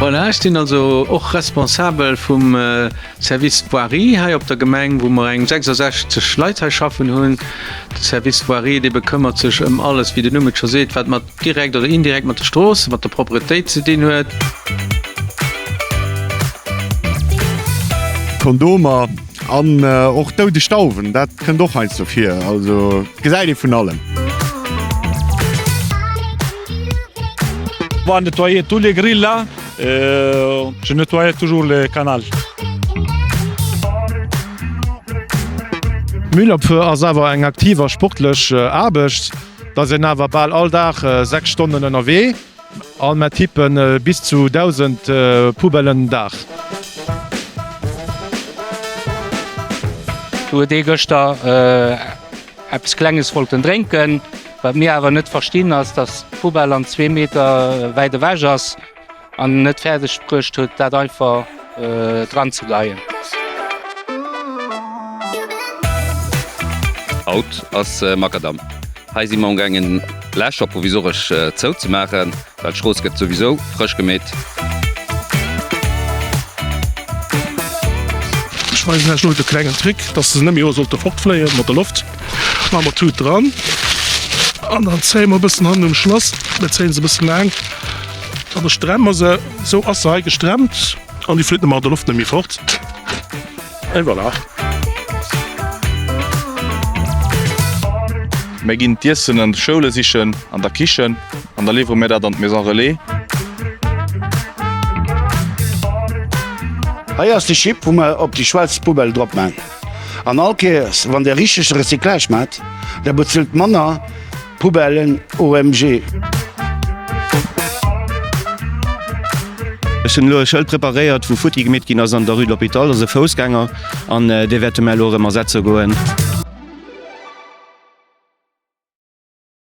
Voilà, ech sinn also och responsabel vum Service Voirie hei op der Gemeng, wou mer eng 66 Leit hei schaffen hunn. De Service Voirie, dee bekëmmert sech ëm alles, wéi den Numm et scho seet, wat mat direkt oder indirekt mat de Stroossen, mat der Propretéit ze dinn huet. Kondomer an och doudeg Dauwen, dat kënnt och heiansdo vir. Also gesäit ee vun allem. Va nettoyer tous les grilles là. Je nettoyais toujours le canal. Müllabfuhr ass awer eng aktiv a sportlech Aarbecht. Da sinn awer bal all Dag 6 Stonnen ënnerwee a mer tippen bis zu 1.000 Poubellen den Dag. Do huet ee gëschter eppes Klenges wollten drénken. Wat mir awer net verstinn ass, dass d'Poubelle an zwee Meter wäit ewech ass an net fäerdeg bruecht huet, dat einfach dran ze geheien. Haut ass Makadam. Hei si mer amgaangen Lächer provisoresch zouzemaachen, well d'Strooss gëtt souwisou frësch gemeet. Ech weisen iech elo de klengen Trick, dass se net méi sollte fortfléien mat der Loft. Maache mer d'Tut dran an dann zéie mer e bëssen hannen um Schlass. Mir zéien se e bësse laang an da stremme mer se. Sou ass se hei gestremmt an déi flitt net mat der Loft net méi fort. Et voilà. Mir ginn d'Iessen an de Schoule sichen, an der Kichen, an da liwwere mir dat an d'Maison Relais. Hei ass de Chip wou mer op déi schwaarz Poubelle drop man. An all Kéiers wann der richteg Recyclage mat, der bezuelt manner Poubellen OMG. Ech hunn elo e Schëld preparéiert, wou futti gemeet ginn ass an der Rue de l'Hôpital. Dat ass e Foussgänger an dee wäerte mär elo erëm ersetze goen.